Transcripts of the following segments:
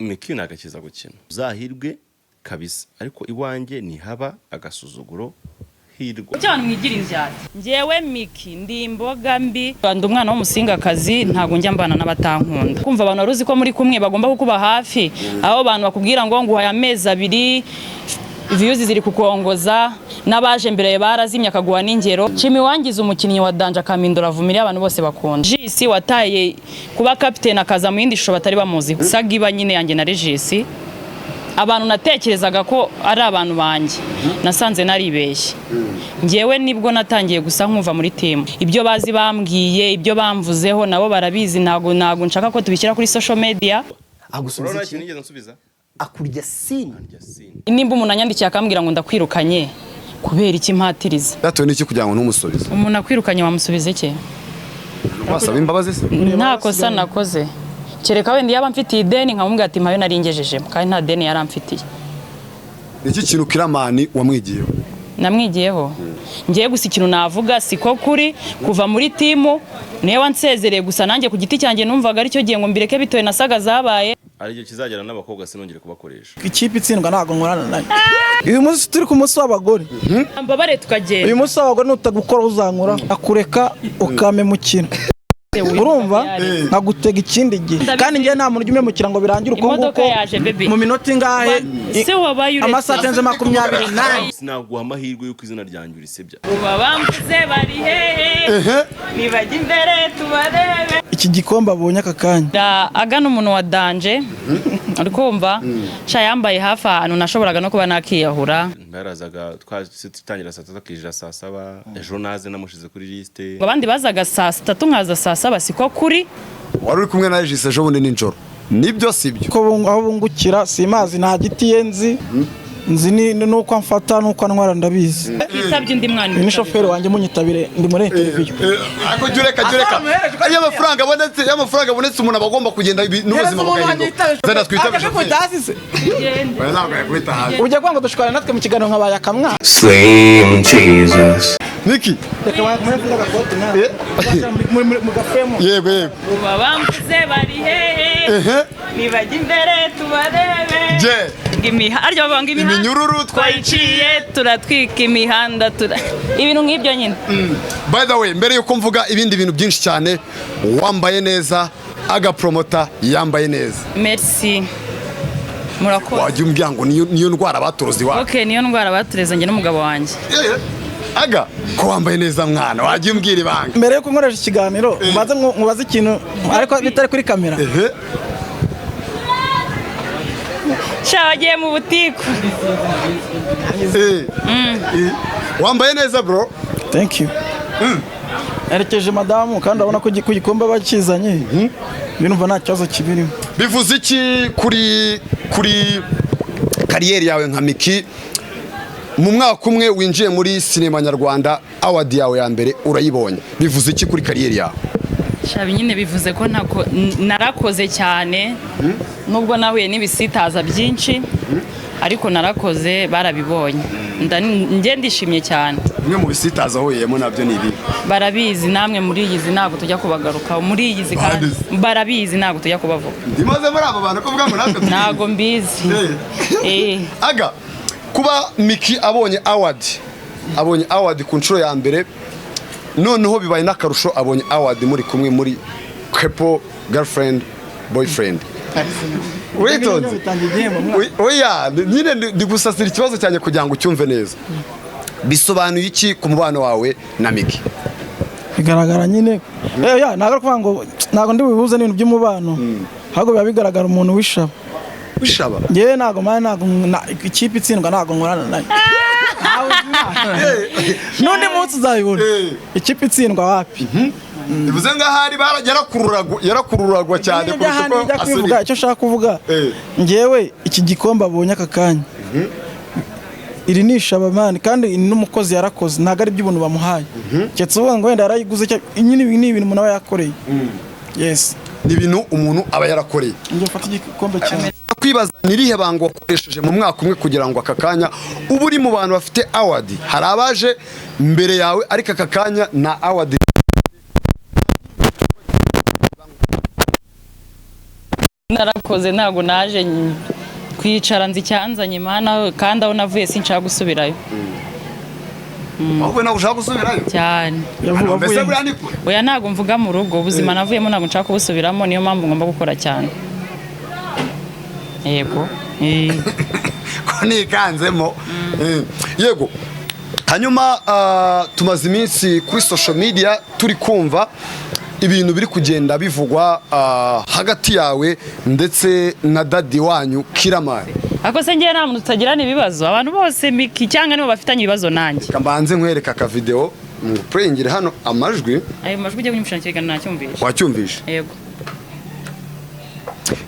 Micky nagakiza gukina, uzahirwe kabisa, ariko iwanjye ntihaba agasuzuguro, hirwa. Kuki abantu mwigira indyarya? Njyewe Micky ndi imboga mbi, ndi umwana w'umusingakazi, ntabwo njya mbana n'abatankunda. Kumva abantu wari uzi ko muri kumwe bagomba kukuba hafi, aho abantu bakubwira ngo nguhaye amezi 2, views ziri kukongoza, n'abaje mbere barazimye, akaguha n'ingero. Nshimi wangize umukinnyi wa danger, akamindura Vumilia abantu bose bakunda. Jisi wataye kuba kapitene akaza mu yindi shusho batari bamuziho. Sagiba nyine yanjye na Regis, abantu natekerezaga ko ari abantu banjye, nasanze naribeshye. Njyewe nibwo natangiye gusa nkumva muri team, ibyo bazi bambwiye, ibyo bamvuzeho nabo barabizi. Ntabwo nshaka ko tubishyira kuri social media. Agusubiza Urabona iki? ikintu nigeze nsubiza? Akurya sini. Njya sini. Nimba umuntu anyandikiye akambwira ngo ndakwirukanye, kubera iki mpatiriza? Byatewe n'iki kugira ngo ntumusubize? Umuntu akwirukanye wamusubiza iki? Wasaba imbabazi se? Nta kosa nakoze, kereka wenda yaba amfitiye ideni nkamubwira ati mpayo nari ngejejemo, kandi nta deni yari amfitiye. Ni iki kintu Killaman wamwigiyeho? Namwigiyeho ngiye gusa, ikintu navuga siko kuri kuva muri team, niwe wansezereye. Gusa nanjye ku giti cyanjye numvaga aricyo gihe ngo mbireke bitewe na saga zabaye. Hari igihe kizagera n'abakobwa sinongere kubakoresha. Ikipe itsindwa ntabwo nkorana nayo. Uyu munsi turi ku munsi w'abagore. Mbabare tukagenda. Uyu munsi w'abagore nutagukora uzankora akureka ukamemukira, urumva nkagutega ikindi gihe, kandi njyewe nta muntu ujya umemukira ngo birangire uko Imodoka nguko. yaje, baby. Mu minota ingahe? Se wabaye uretse? Amasaha atenze 24. Sinaguha amahirwe y'uko izina ryanjye urisebya. Uba bamvuze bari hehe? Nibajya imbere tubarebe. Iki gikombe abonye aka kanya. Agana umuntu wa danger, uri kumva sha, yambaye hafi ahantu nashoboraga no kuba nakiyahura. Barazaga dutangira saa 3, akijira saa 7. Ejo naze namushize kuri liste. Abandi bazaga saa 3, nkaza saa 7, siko kuri. Wari uri kumwe na Regis ejo bundi nijoro, nibyo sibyo? Ko aho bungukira simazi, nta giti ye nzi, nzi ni nuko amfata nuko antwara, ndabizi. Yitabye undi mwana. Uyu ni shoferi wanjye, munyitabire, ndi muri interview. Ariko jya ureka, jya ureka. Iyo amafaranga abonetse umuntu aba agomba kugenda n'ubuzima bugahinduka. Zana twitabe shoferi. Oya, ntabwo yakubita hasi. Ujya kwanga dushwana natwe mu kiganiro nkabaye akamwana. Slim Jesus. Niki? Reka bamuhe agakoti nawe mu gaframe. Yego. Uba bamvuze bari hehe? Nibajya imbere tubarebe. Je. Arya bavuga ngo imihanda Iminyururu. Twayiciye, turatwika imihanda, tura ibintu nk'ibyo nyine. By the way, mbere yuko mvuga ibindi bintu byinshi cyane, wambaye neza, agapromota yambaye neza. Merci, murakoze. Wajya umbwira ngo niyo ndwara baturoze iwacu. Ok, niyo ndwara batureze njye n'umugabo wanjye. Aga ko wambaye neza mwana, wajya umbwira ibanga. Mbere yuko nkoresha ikiganiro, mbanze nkubaze ikintu ariko bitari kuri kamera. Ehe. Sha, wagiye mu butiku. Wambaye neza, bro. Thank you. Nerekeje madamu kandi urabona ko ku gikombe bakizanye, birumva nta kibazo kibirimo. Bivuze iki kuri carrière yawe nka Micky? Mu mwaka umwe winjiye muri sinema nyarwanda, award yawe ya mbere urayibonye, bivuze iki kuri carrière yawe? Shabi nyine, bivuze ko narakoze cyane, nubwo nahuye n'ibisitaza byinshi, ariko narakoze barabibonye. Njye ndishimye cyane. Bimwe mu bisitaza wahuriyemo nabyo ni ibi? Barabizi, namwe muriyizi, ntabwo tujya kubagaruka muriyizi kandi. Bandizi. Barabizi, ntabwo tujya kubavuga. Ndimaze muri aba bantu kuvuga ngo natwe tubizi. Ntabwo mbizi. Aga, kuba Micky abonye award, abonye award ku nshuro ya mbere, noneho bibaye n'akarusho abonye award muri kumwe, muri couple, girlfriend, boyfriend, witonze. Bitanga igihembo mwana. Oya, nyine ndi gusasira ikibazo cyanjye kugira ngo ucyumve neza. Bisobanuye iki ku mubano wawe na Micky? Bigaragara nyine, ya ntabwo ari ukuvuga ngo ntabwo ndi bubihuze n'ibintu by'umubano, ahubwo biba bigaragara umuntu w'ishaba. Wishaba? Njyewe ntabwo mani, ntabwo ikipe itsindwa ntabwo nkorana nayo. N'undi munsi uzabibona. Ikipe itsindwa wapi. Bivuze ngo ahari yarakururagwa cyane Nyine kurusha ahandi uko njya kubivuga. asunika. Icyo nshaka kuvuga, njyewe iki gikombe abonye aka kanya, iri ni ishaba man, kandi n'umukozi yarakoze, ntabwo ari iby'ubuntu bamuhaye, keretse uvuga ngo wenda yarayiguze nyine ibi ni ibintu umuntu aba yakoreye, yes. Ni ibintu umuntu aba yarakoreye. Njye mfata igikombe cyane. Kwibaza ni irihe banga wakoresheje mu mwaka umwe kugira ngo aka kanya uba uri mu bantu bafite award? Hari abaje mbere yawe, ariko aka kanya na award. Narakoze, ntabwo naje kwicara, nzi icyanzanye mana, kandi aho navuye sinshaka gusubirayo. Ahubwo ntabwo ushaka gusubirayo? Cyane. Mbese buriya ni kure? Oya, ntabwo mvuga mu rugo. Ubuzima navuyemo ntabwo nshaka kubusubiramo, niyo mpamvu ngomba gukora cyane, yego. Ko nikanzemo. Yego, hanyuma tumaze iminsi kuri social media turi kumva ibintu biri kugenda bivugwa hagati yawe ndetse na daddy wanyu Killaman. Ariko se ngewe nta muntu tutagirana ibibazo? Abantu bose Miki cyangwa nibo bafitanye ibibazo nanjye? Reka mbanze nkwereka akavideo mupurengere hano amajwi. Ayo majwi ujya kunyumvisha ikiganiro nacyumvishe. Wacyumvishe? Yego.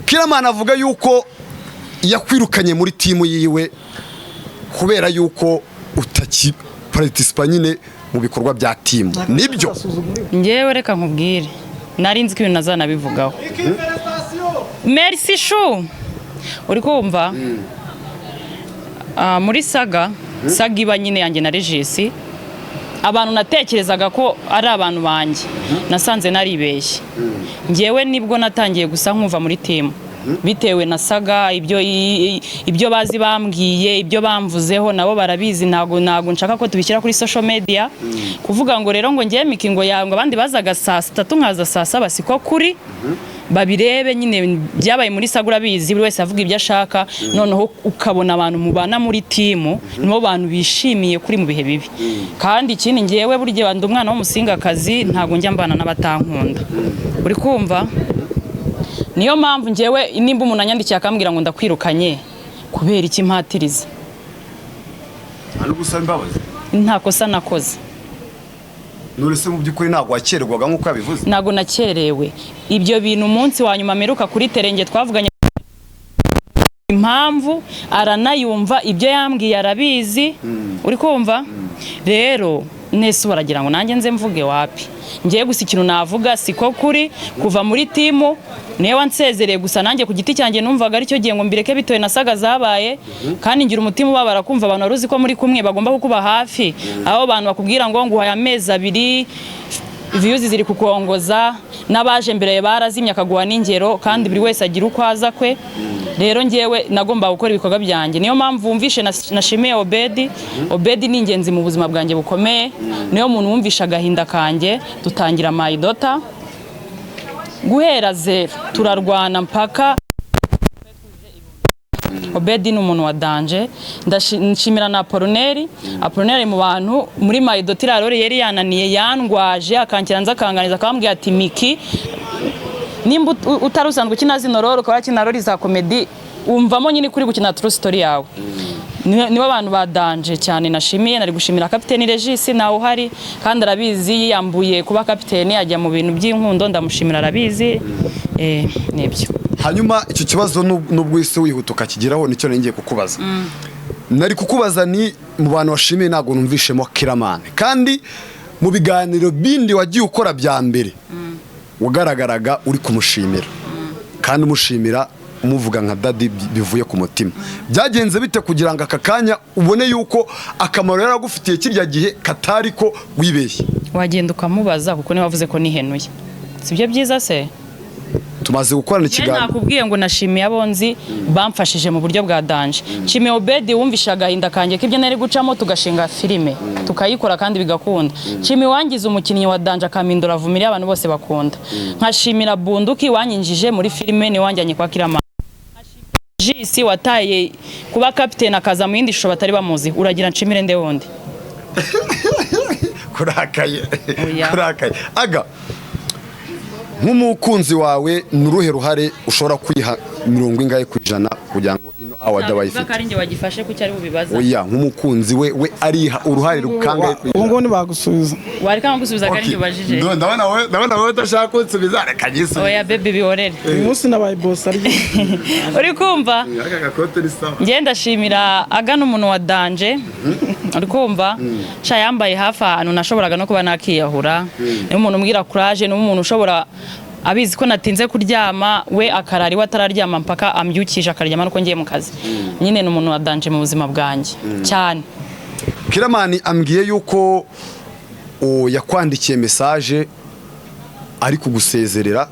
Killaman avuga yuko yakwirukanye muri team yiwe kubera yuko utakiparticipa nyine mu bikorwa bya team, nibyo? Ngewe reka nkubwire, nari nzi ko ibintu nazanabivugaho. Merci chou, uri kumva? Muri saga iba nyine yanjye na Regis, abantu natekerezaga ko ari abantu banjye nasanze naribeshye. Ngewe nibwo natangiye gusa nkumva muri team bitewe na saga, ibyo bazi bambwiye, ibyo bamvuzeho nabo barabizi. Ntabwo nshaka ko tubishyira kuri social media. Kuvuga ngo rero ngo ngewe Miki ngo yanga abandi bazaga saa 3 nkaza saa 7, siko kuri. Babirebe nyine, byabaye muri saga, urabizi, buri wese avuga ibyo ashaka. Noneho ukabona abantu mubana muri team nibo bantu bishimiye kuri mu bihe bibi. Kandi ikindi, ngewe buri gihe ndi umwana w'umusingakazi, ntabwo njya mbana n'abatankunda, uri kumva? Niyo mpamvu ngewe nimba umuntu anyandikiye akambwira ngo ndakwirukanye, kubera iki mpatiriza? Ari gusaba imbabazi? Nta kosa nakoze. None se mu by'ukuri ntabwo wakererwaga nk'uko yabivuze? Ntabwo nakerewe. Ibyo bintu, umunsi wa nyuma mperuka kuri terenge twavuganye impamvu aranayumva, ibyo yambwiye arabizi, uri kumva? Rero nese baragira ngo nanjye nze mvuge wapi? Ngiye gusa ikintu navuga, siko kuri kuva muri team, niwe wansezereye. Gusa nanjye ku giti cyanjye numvaga aricyo gihe ngo mbireke bitewe na saga zabaye, kandi ngira umutima ubabara kumva abantu wari uzi ko muri kumwe bagomba kukuba hafi, aho abantu bakubwira ngo nguhaye amezi 2, views ziri kukongoza, n'abaje mbere barazimye, akaguha n'ingero, kandi buri wese agira uko aza kwe. Rero ngewe nagomba gukora ibikorwa byanjye, niyo mpamvu wumvishe nashimiye Obedi. Obedi ni ingenzi mu buzima bwanjye bukomeye, niyo muntu wumvishe agahinda kanjye, dutangira My Daughter guhera zero, turarwana mpaka. Obedi ni umuntu wa danger. Nshimira na Apollinaire. Apollinaire mu bantu muri My Daughter rero yari yananiye, yandwaje, akankira nza akanganiza, akambwira ati: "Miki, nimba utari usanzwe ukina zino role, ukaba wakina role za comedy, wumvamo nyine kuri gukina true story yawe." Nibo bantu ba danger cyane nashimiye. Nari gushimira kapiteni Regis, nawe uhari kandi arabizi, yiyambuye kuba kapiteni ajya mu bintu by'inkundo, ndamushimira, arabizi. Nibyo. Hanyuma icyo kibazo nubwo isi wihuta ukakigeraho, nicyo nari ngiye kukubaza. Nari kukubaza ni mu bantu washimiye ntabwo numvishemo Killaman, kandi mu biganiro bindi wagiye ukora bya mbere wagaragaraga uri kumushimira, kandi umushimira umuvuga nka daddy bivuye ku mutima. Byagenze bite kugira ngo aka kanya ubone yuko akamaro yari agufitiye kirya gihe katari ko wibeshye? Wagenda ukamubaza, kuko niwe wavuze ko nihenuye. Sibyo byiza se? Tumaze gukorana Njye ikiganiro. nakubwiye ngo nashimiye abo nzi bamfashije mu buryo bwa danger. Nshimiye Obedi wumvishe agahinda kanjye k'ibyo nari gucamo, tugashinga filime tukayikora kandi bigakunda. Nshimiye uwangize umukinnyi wa danger, akampindura Vumilia abantu bose bakunda. Nkashimira Bunduki wanyinjije muri filime, ni wanjyanye kwa Killaman. Jisi wataye kuba kapiteni akaza mu yindi shusho batari bamuzi. Uragira nshimire nde wundi? Kurakaye? Oya. Kurakaye aga nk'umukunzi wawe, ni uruhe ruhare ushobora kwiha, 50% kugira ngo ino award Ntabwo abayifite? ko ari njye wagifashe, kuki ari bubibaza? Oya, nk'umukunzi we ariha uruhare rukangahe ku Ubu ijana? ngubu ntibagusubiza. Wareka nkagusubiza ko ari njye ubajije? Ndabona wowe udashaka kunsubiza, reka nyisubize. Oya baby, bihorere. Uyu munsi nabaye boss arya. Uri kumva? Aka gakote ni sawa. Njye ndashimira agana umuntu wa danger, uri kumva? Sha, yambaye hafi ahantu nashoboraga no kuba nakiyahura. Niwe umuntu umbwira courage, niwe umuntu ushobora abizi ko natinze kuryama, we akarara iwe atararyama mpaka ambyukije, akaryama nuko ngiye mu kazi. Nyine ni umuntu wa danger mu buzima bwanjye cyane. Killaman ambwiye yuko yakwandikiye message ari kugusezerera,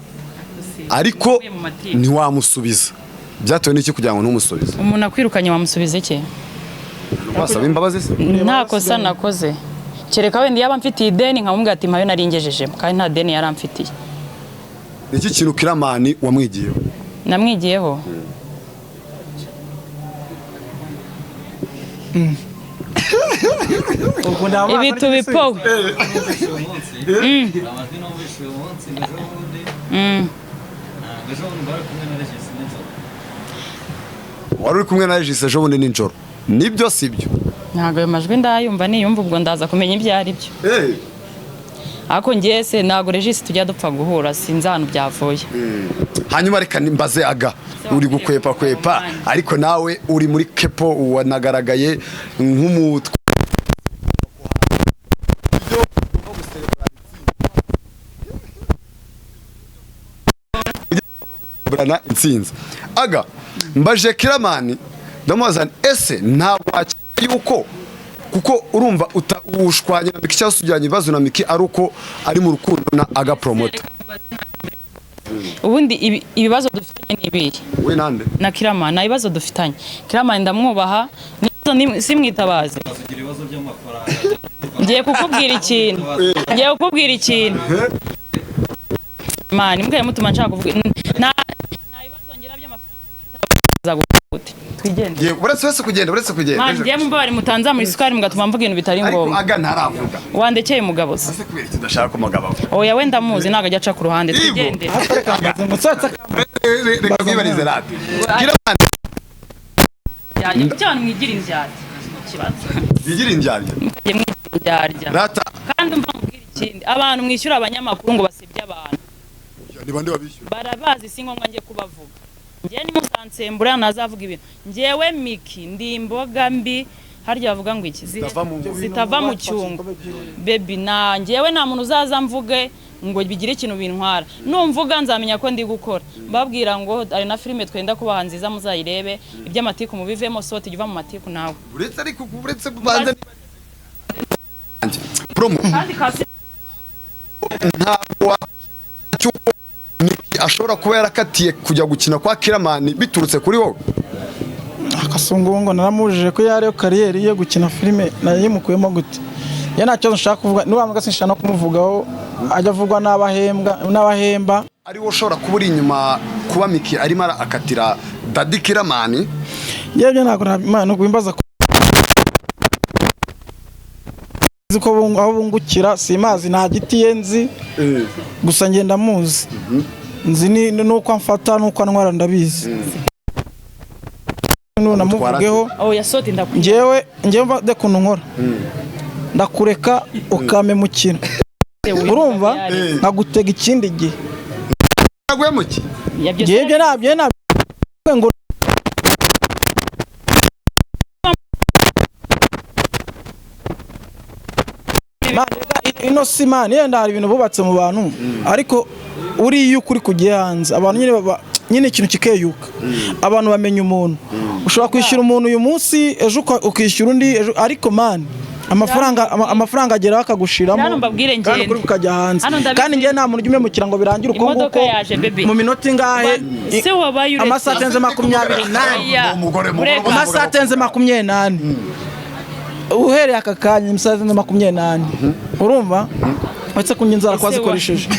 ariko Mvuye mu matiku. ntiwamusubiza. Byatewe n'iki kugira ngo ntumusubize? Umuntu akwirukanye wamusubiza iki? Wasaba imbabazi se? Nta kosa nakoze, kereka wenda yaba amfitiye ideni nkamubwira ati mpayo nari ngejejemo, kandi nta deni yari amfitiye. Ni iki kintu Kiramani wamwigiyeho? Namwigiyeho? Ibi tubipowe. Amajwi numvise uyu munsi, ejo bundi, ntabwo ejo bundi bari kumwe na Regis nijoro. Wari uri kumwe na Regis ejo bundi nijoro, nibyo sibyo? Ntabwo ayo majwi ndayumva. Niyumva ubwo ndaza kumenya ibyo ari byo. Ariko njye se ntabwo Regis tujya dupfa guhura, sinzi ahantu byavuye. Hanyuma reka mbaze Aga, uri gukwepa kwepa, ariko nawe uri muri couple, wanagaragaye nk'umutwe. Intsinzi. Aga, mbaje Kiramani, ndamubaza nti, ese ntabwo wakeka yuko, kuko urumva ushwanye na Miki cyangwa se ujyanye ibibazo na Miki ari uko ari mu rukundo na Aga Promoter? Ubundi ibibazo dufitanye ni ibihe? We nande? Na Kiramani nta bibazo dufitanye. Kiramani ndamwubaha, simwitabaze. Ugira ibibazo by'amafaranga. Ngiye kukubwira ikintu, ngiye kukubwira ikintu mani, mukajya mutuma nshaka kuvuga. Nta bibazo ngira by'amafaranga. Gute? Twigende. Yego, uretse wese kugenda, uretse kugenda. Mani, ngiye mumbabare, mutanzamura isukari mugatuma mvuga ibintu bitari Ariko ngombwa. Aga ntaravuga. Wandekeye umugabo se? Ese kubera iki udashaka umugabo avuga? Oya, we ndamuzi, ntabwo ajya aca ku ruhande. Twigende. Reka mwibarize rati Kiramani. Kuki abantu mwigira indyarya? Ikibazo. Yigira indyarya? Mukajya mwigira indyarya. Rata. Kandi umva mubwira ikindi, abantu mwishyura abanyamakuru ngo basebye abantu. Ni bande babishyura? Barabazi, si ngombwa njye kubavuga. Njye nimuzansembura nazavuga ibintu. Njyewe Miki ndi imboga mbi, harya bavuga ngo iki? Zitava mu cyungo, baby. Na njyewe nta muntu uzaza mvuge ngo bigire ikintu bintwara. Numvuga nzamenya ko ndi gukora. Mbabwira ngo ari na filime twenda kubaha nziza, muzayirebe. Iby'amatiku mubivemo. Sote jya uva mu matiku nawe. Uretse, ariko uretse banze promo. Kandi kasi. Ntabwo cy'uko Miki ashobora kuba yarakatiye kujya gukina kwa Kiramani biturutse kuri wowe? Akasungu naramubujije ko yariyo career ye gukina filime nayimukuyemo gute? Ya, nta kibazo nshaka kuvuga, niba mbwa sinshaka no kumuvugaho, ajya avugwa n'abahembwa n'abahemba. Ari wowe ushobora kuba uri inyuma kuba Miki arimo akatira Daddy Kiramani? Yebye, ntabwo Imana wimbaza ko nzi ko aho bungukira simazi, nta giti ye nzi, gusa ngenda muzi, nzi nuko amfata nuko antwara, ndabizi. Namuvugeho. Oya sote, ndakwiye. Njyewe mva de kuntu nkora, ndakureka ukamemukira, urumva, nkagutega ikindi gihe. Naguhemukiye? Njyewe ibyo ntabyo ntabyo ngo Man, rega, ino si man, yenda hari ibintu bubatse mu bantu, ariko uriya ukuri kugiye hanze, abantu nyine baba nyine ikintu kikeyuka, abantu bamenya umuntu. Ushobora kwishyura umuntu uyu munsi, ejo ukishyura undi ejo, ariko man, amafaranga amafaranga ageraho akagushiramo. Hano mbabwire Kandi ngende. ukuri kukajya hanze. Hano ndabizi. Kandi njyewe nta muntu ujya umemukira ngo birangire uko Imodoka nguko. yaje, baby. Mu minota ingahe? Se wabaye uretse. Amasaha atenze 24. Oya. Umugore, umugore, Ureka. Amasaha atenze 24 uhereye aka kanya, amasaha atenze 24, urumva, uretse ko inzara Ese wa- twazikoresheje.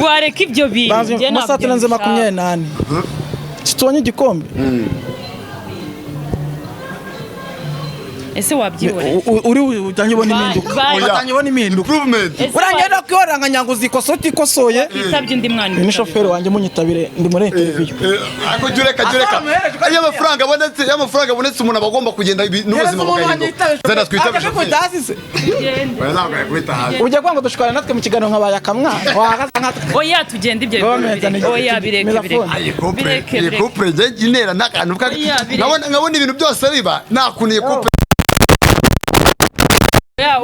Wareka ibyo bintu. Bazi- Njye amasaha ntabyo atarenze mbishaka. 24 situbonye igikombe. Ese wabyiboneye? Uri utange ubona impinduka. Bye. Utange ubona impinduka. Improvement. Ese Urangiye kwihorera nka nyango uzikosa utikosoye. Witabye undi mwana. Uyu ni shoferi wanjye, munyitabire, ndi muri interview. Ariko jya ureka, jya ureka. Iyo amafaranga abonetse, iyo amafaranga abonetse, umuntu aba agomba kugenda n'ubuzima bugahinduka. Zana twitabe shoferi. Oya, ntabwo yakubita hasi. Ujya kwanga dushwana natwe mu kiganiro nkabaye akamwana wahagaze nkatwe. Oya, tugende ibyo. Gomez, Bireke. Oya, bireke, Meza bireke. phone. Iyi couple, Bireke, iyi bireke. couple njye intera n'akantu Oya, bireke. nkabona ibintu byose biba nta kuntu iyi couple. Oya,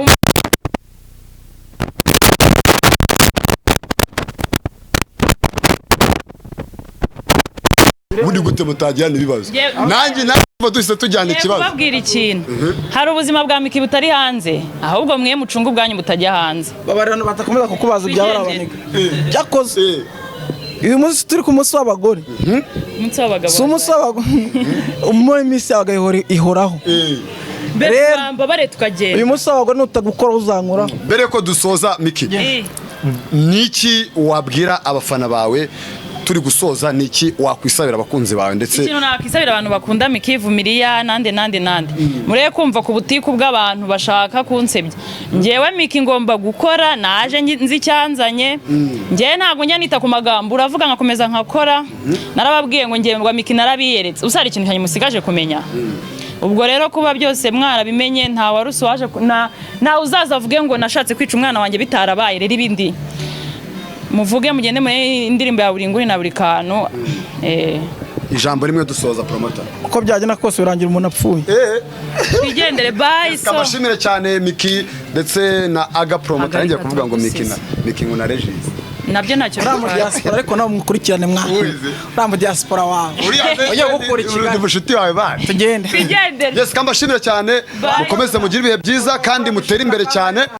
Ubundi gute mutagirana ibibazo? Njye- Nanjye kuva duhise tujyana Ngiye ikibazo. kubabwira ikintu, hari ubuzima bwa Miki butari hanze, ahubwo mwe mucunge ubwanyu butajya hanze. Babarira batakomeza kukubaza ibya Wigendere. barabaniga byakoze. Uyu munsi turi ku munsi w'abagore. Umunsi w'abagabo. Si umunsi w'abagore, muri minsi y'abagabo ihoraho. Mbere Rero- bambabare tukagenda. Uyu munsi w'abagore nutagukora uzankoraho. Mbere yuko dusoza, Miki, niki wabwira abafana bawe turi gusoza? Niki wakwisabira abakunzi bawe ndetse? Ikintu nakwisabira abantu bakunda Micky Vumiriya nande nande nande, murebe kumva ku butiku bw'abantu bashaka kunsebya. Njyewe Micky ngomba gukora, naje nzi icyanzanye. Njyewe ntabwo njya nita ku magambo uravuga, nkakomeza nkakora. Narababwiye ngo njyewe ngo Micky narabiyeretse, usara ikintu cyanjye musigaje kumenya. Ubwo rero kuba byose mwarabimenye, nta warusi waje nta uzaza avuge ngo nashatse kwica umwana wanjye bitarabaye. Rero ibindi muvuge, mugende muri indirimbo ya buri nguni na buri kantu. Ijambo rimwe dusoza, promoter. Uko byagenda kose birangira umuntu apfuye. Twigendere, bye so. Kabashimire cyane Miki ndetse na Aga Promoter. Hagarika. Ngiye kuvuga ngo Miki na Tugusize. Miki ngo na Regis. Nabyo ntacyo Uriya mu bitwaye. diaspora, ariko nawe mukurikirane mwana. Uwize. Uriya mu diaspora wawe ujya gukura i Kigali. Uri mushuti wawe bana. Tugende. Twigendere. Yes, kambashimire cyane. Bye. Mukomeze mugire ibihe byiza kandi mutere imbere cyane.